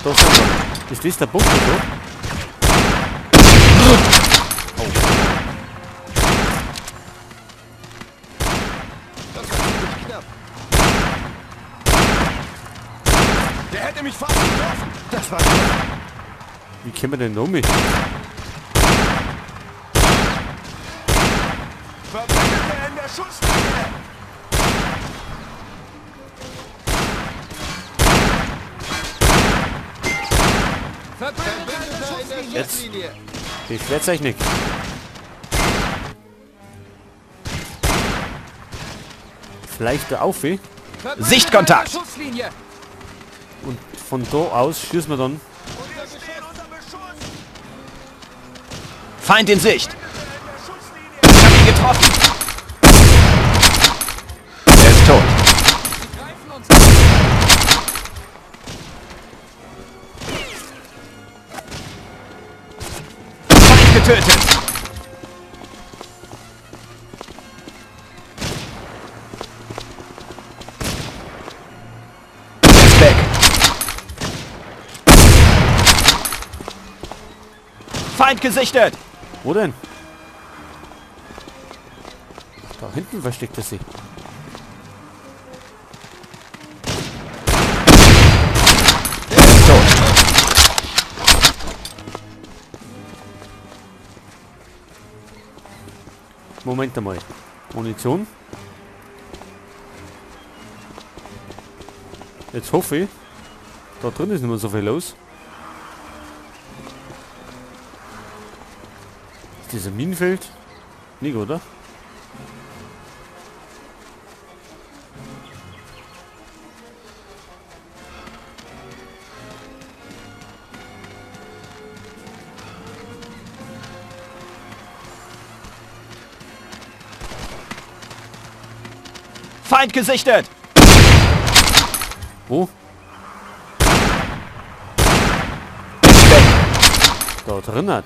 Da sind wir. Ist das der Bunker da? Oh. Das war ziemlich knapp. Der hätte mich fast getroffen. Das war knapp. Wie kommen wir denn da mit? Verbündete in der Schusslinie! Jetzt die Schwertechnik. Vielleicht da auf, eh? Sichtkontakt! Und von da aus schießen wir dann. Feind in Sicht! Ich hab ihn getroffen! Er ist tot. Feind getötet! Er ist weg! Feind gesichtet! Wo denn? Da hinten versteckt er sich. Er ist tot. Moment einmal. Munition. Jetzt hoffe ich, da drin ist nicht mehr so viel los. Ist das ein Minenfeld? Nicht, oder? Feind gesichtet! Wo? Ist weg. Da drin hat.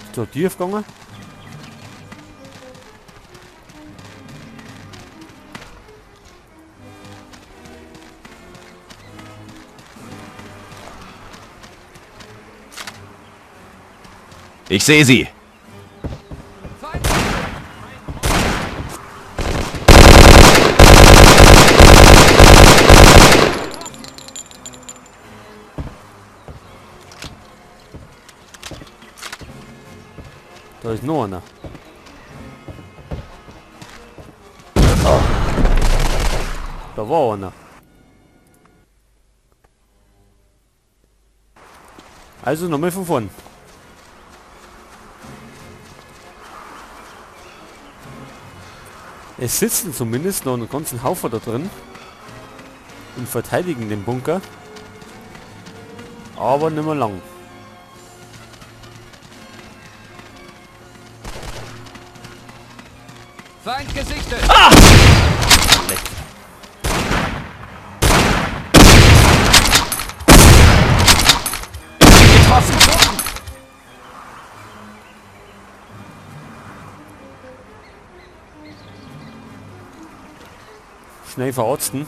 Ist da tief gegangen? Ich sehe sie. Da ist noch einer. Oh. Da war einer. Also nochmal von vorn. Es sitzen zumindest noch einen ganzen Haufen da drin und verteidigen den Bunker. Aber nicht mehr lang. Feind gesichtet! Ah! Leck. Ich hab ihn getroffen! Schnell verarzten.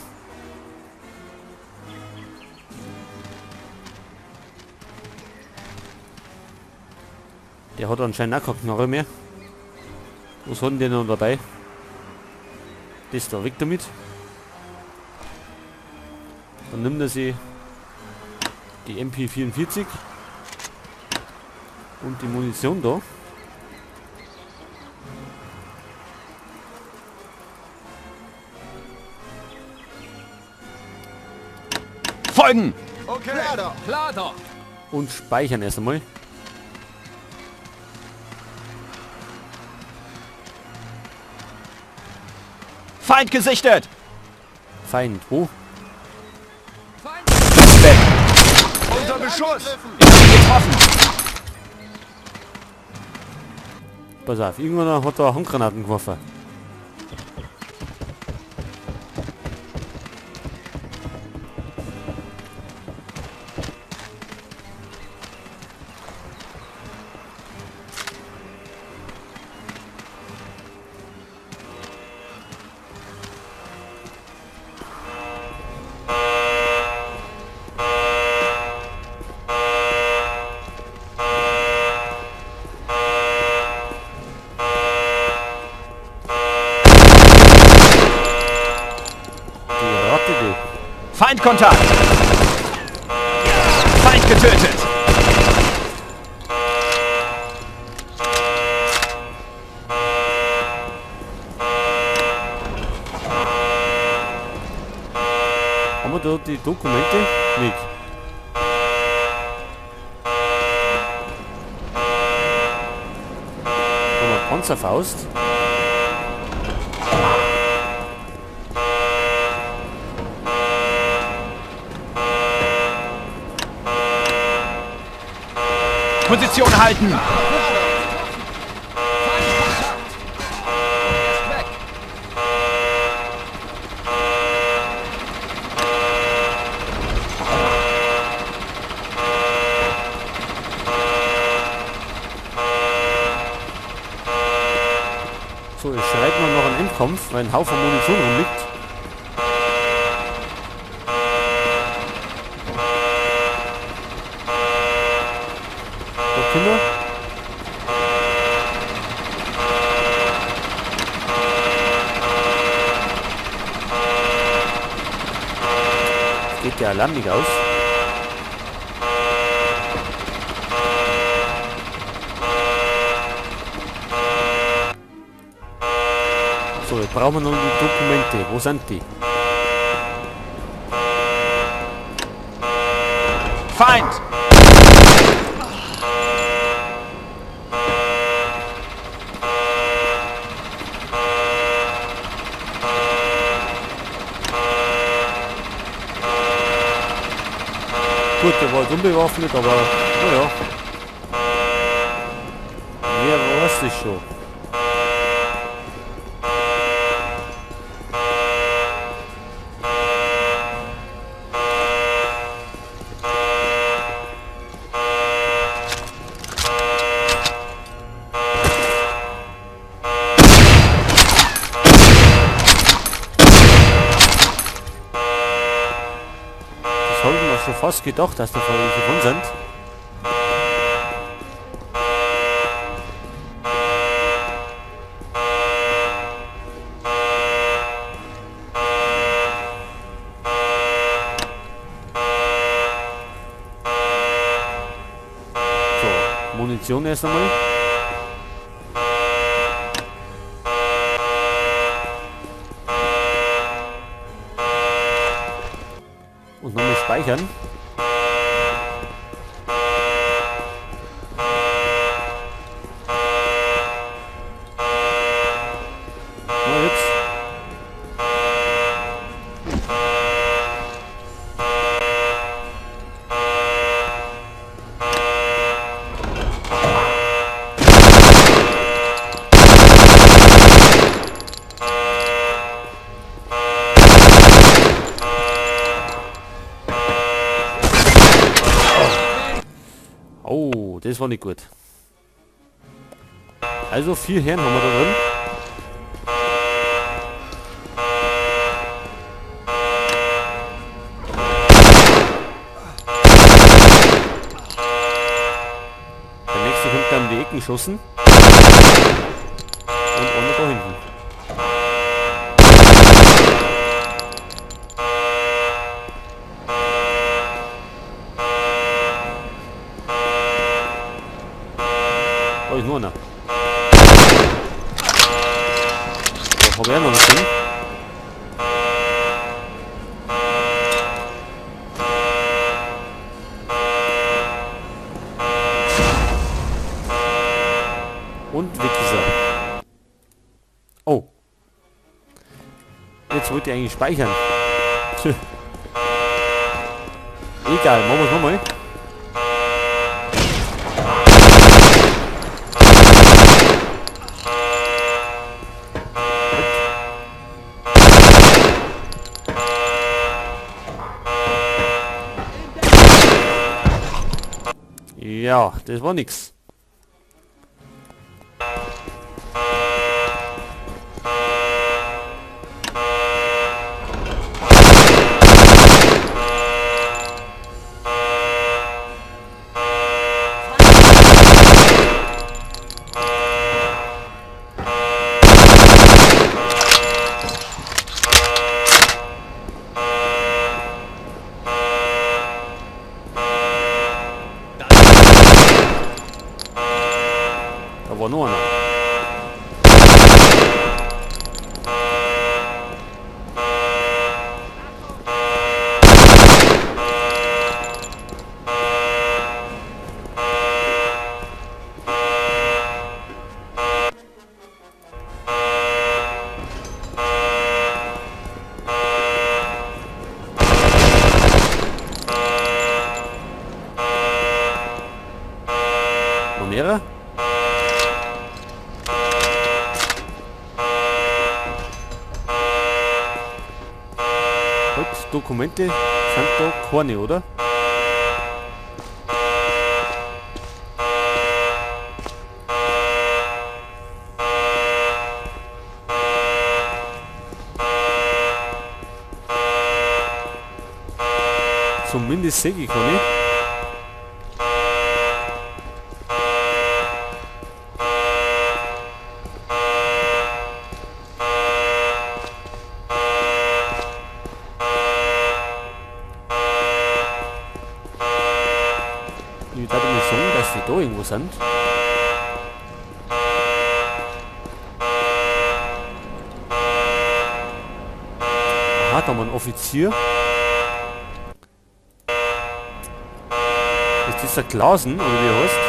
Der hat anscheinend auch keine Knarre mehr. Was hat denn der noch dabei? Das da, weg damit. Dann nimmt er sich die MP44 und die Munition da. Folgen! Okay. Klar doch. Klar doch. Und speichern erst einmal. Feind gesichtet! Feind, wo? Feind Weg! Unter Beschuss! Ich hab ihn getroffen! Pass auf, irgendwann hat er Handgranaten geworfen. Feindkontakt! Feind getötet! Haben wir da die Dokumente? Nicht. Haben wir Panzerfaust? Position halten! So, es schreit man noch einen Endkampf, weil ein Haufen Munition rumliegt. So, Kinder. Jetzt geht der Alarm nicht aus. So, jetzt brauchen wir noch die Dokumente. Wo sind die? Feind! Gut, der war jetzt unbewaffnet, aber naja. Wer weiß das schon. Schon fast gedacht, dass da welche von sind. So, Munition erst einmal. Und nochmal speichern. Na jetzt. Oh, das war nicht gut. Also 4 Herren haben wir da drin. Der nächste kommt da um die Ecken geschossen. Und einer da hinten. Da ist nur einer. Da hab ich auch noch ein Ding. Und weg ist er. Oh. Jetzt wollte ich eigentlich speichern. Tja. Egal, machen wir's nochmal. Ja, das war nix. Dokumente sind da keine, oder? Zumindest sehe ich keine. Ich würde mal sagen, dass die da irgendwo sind. Aha, da haben wir einen Offizier. Ist das der Klausen, oder wie er heißt?